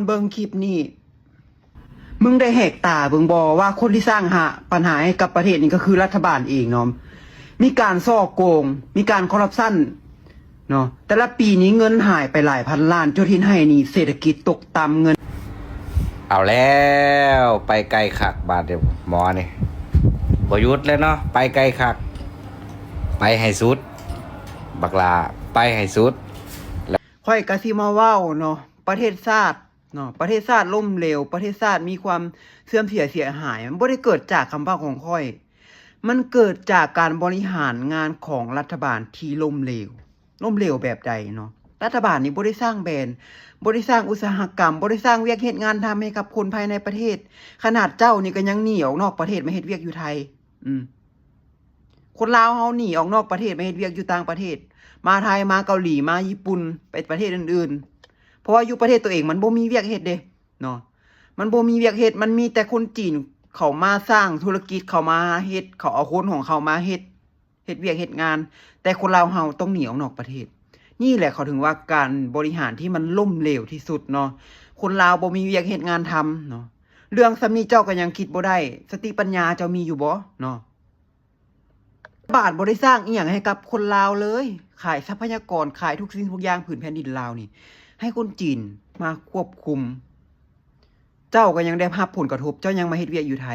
ເບິ່ງຄລິບນີ້ ມຶງໄດ້ແຫກຕາເບິ່ງບໍ່ວ່າຄົນທີ່ສ້າງຫາ ບັນຫາໃຫ້ກັບປະເທດນີ້ກໍຄືລັດຖະບານເອງເນາະ. ມີການສໍ້ໂກງ ມີການຄໍຣັບຊັນເນາະ. ແຕ່ລະປີນີ້ເງິນຫາຍໄປຫຼາຍພັນລ້ານ ຈົນເຮັດໃຫ້ໜີ້ເສດຖະກິດຕົກຕ່ຳ ເງິນ ເອົາແລ້ວ ໄປໄກຄັກບາດນີ້ ໝໍນີ້ ບໍ່ຢຸດແລ້ວເນາະ ໄປໄກຄັກ ໄປໃຫ້ສຸດ ບັກຫຼ້າ ໄປໃຫ້ສຸດ. ຂ້ອຍກໍຊິມາເວົ້າເນາະ ປະເທດຊາດເນາະ ປະເທດຊາດລົ້ມເຫຼວ ປະເທດຊາດມີຄວາມເສື່ອມເສຍເສຍຫາຍ ມັນບໍ່ໄດ້ເກີດຈາກຄຳເວົ້າຂອງຂ້ອຍ ມັນເກີດຈາກການບໍລິຫານງານຂອງລັດຖະບານທີ່ລົ້ມເຫຼວ. ລົ້ມເຫຼວແບບໃດເນາະ? ລັດຖະບານນີ້ບໍ່ໄດ້ສ້າງແບຣນ ບໍ່ໄດ້ສ້າງອຸດສາຫະກຳ ບໍ່ໄດ້ສ້າງວຽກເຮັດງານທຳໃຫ້ກັບຄົນພາຍໃນປະເທດ. ຂະໜາດເຈົ້ານີ້ກໍຍັງໜີອອກນອກປະເທດມາເຮັດວຽກຢູ່ໄທ. ອືມ ຄົນລາວເຮົາໜີອອກນອກປະເທດມາເຮັດວຽກຢູ່ຕ່າງປະເທດ ມາໄທ ມາເກົາຫຼີ ມາຍີ່ປຸ່ນ ໄປປະເທດອື່ນໆ ເພາະວ່າຢູ່ປະເທດຕົວເອງມັນບໍ່ມີວຽກເຮັດເດ້ເນາະ ມັນບໍ່ມີວຽກເຮັດ ມັນມີແຕ່ຄົນຈີນເຂົາມາສ້າງທຸລະກິດ ເຂົາມາເຮັດ ເຂົາເອົາຄົນຂອງເຂົາມາເຮັດ ເຮັດວຽກເຮັດງານ ແຕ່ຄົນລາວເຮົາຕ້ອງໜີອອກນອກປະເທດ. ນີ້ແຫຼະເຂົາເຖິງວ່າການບໍລິຫານທີ່ມັນລົ້ມເຫຼວທີ່ສຸດເນາະ ຄົນລາວບໍ່ມີວຽກເຮັດງານທຳເນາະ. ເລື່ອງສ່ຳນີ້ເຈົ້າກໍຍັງຄິດບໍ່ໄດ້ ສະຕິປັນຍາເຈົ້າມີຢູ່ບໍ່ເນາະ? ບາດບໍ່ໄດ້ສ້າງອີ່ຫຍັງໃຫ້ກັບຄົນລາວເລີຍ ຂາຍຊັບພະຍາກອນ ຂາຍທຸກສິ່ງທຸກຢ່າງພື້ນແຜ່ນດິນລາວນີ້ ໃຫ້ຄົນຈີນມາຄວບຄຸມ. ເຈົ້າກໍຍັງໄດ້ຮັບຜົນກະທົບ ເຈົ້າຍັງມາເຮັດວຽກຢູ່ໄທ.